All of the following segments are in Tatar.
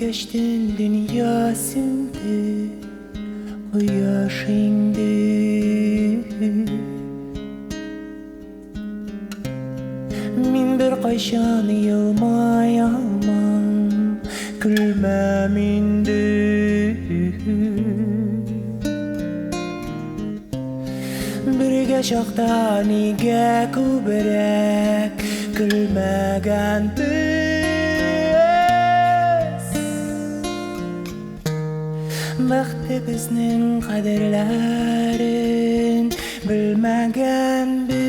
киткәчтен дөнья сүнде, кояш иңде. Мин беркайчан елмая алмам, көлмәм инде. Бергә чакта нигә күбрәк көлмәгәнбез? Бәхтебезнең кадерләрен белмәгәнбез.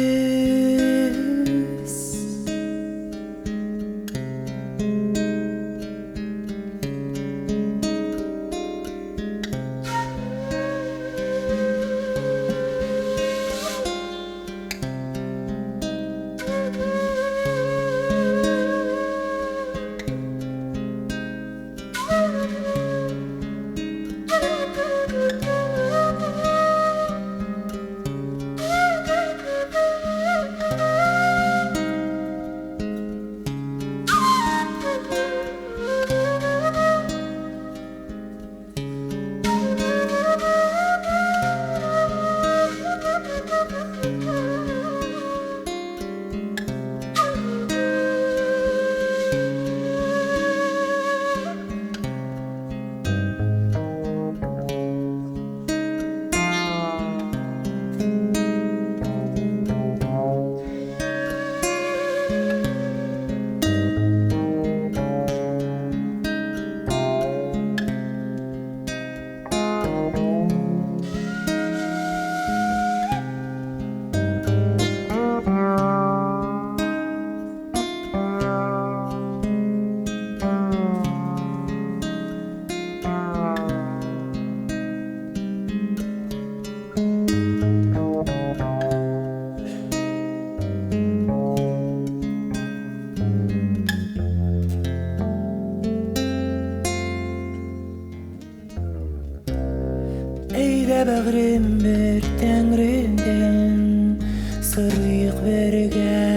Әйдә бәгърем бер тәңредән сорыйк бергә.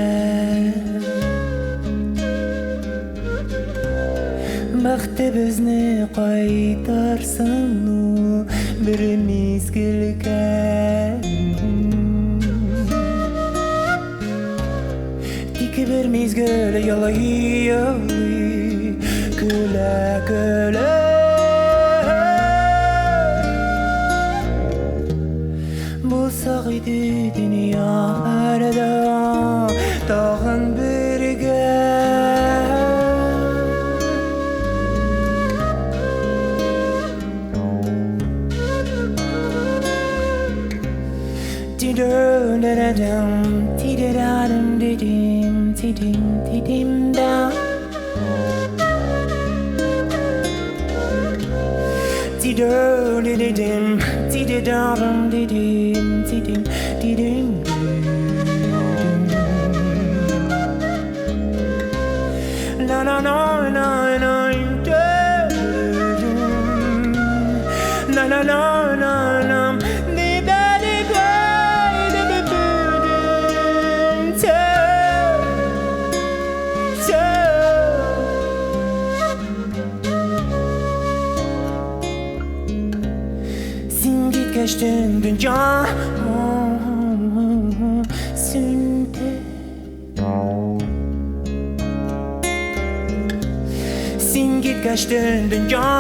Бәхтебезне кайтарсын ул бер мизгелгә. Тик бер мизгел елый-елый, көлә-көлә. Булсак иде дөньяларда тагын бергә. Ti-dum-da-da-dum, ti-da-da-dum-di-dim, ti-dim, ti-dim-da. Ti-dum-di-di-dim, ti-da-da-dum-di-dim, ti-dim, ti-dim-dim. Na na na na na dum. Na na na na na di da di da di di dum ta ta. Син киткәчтен дөнья сүнде. Син киткәчтен дөнья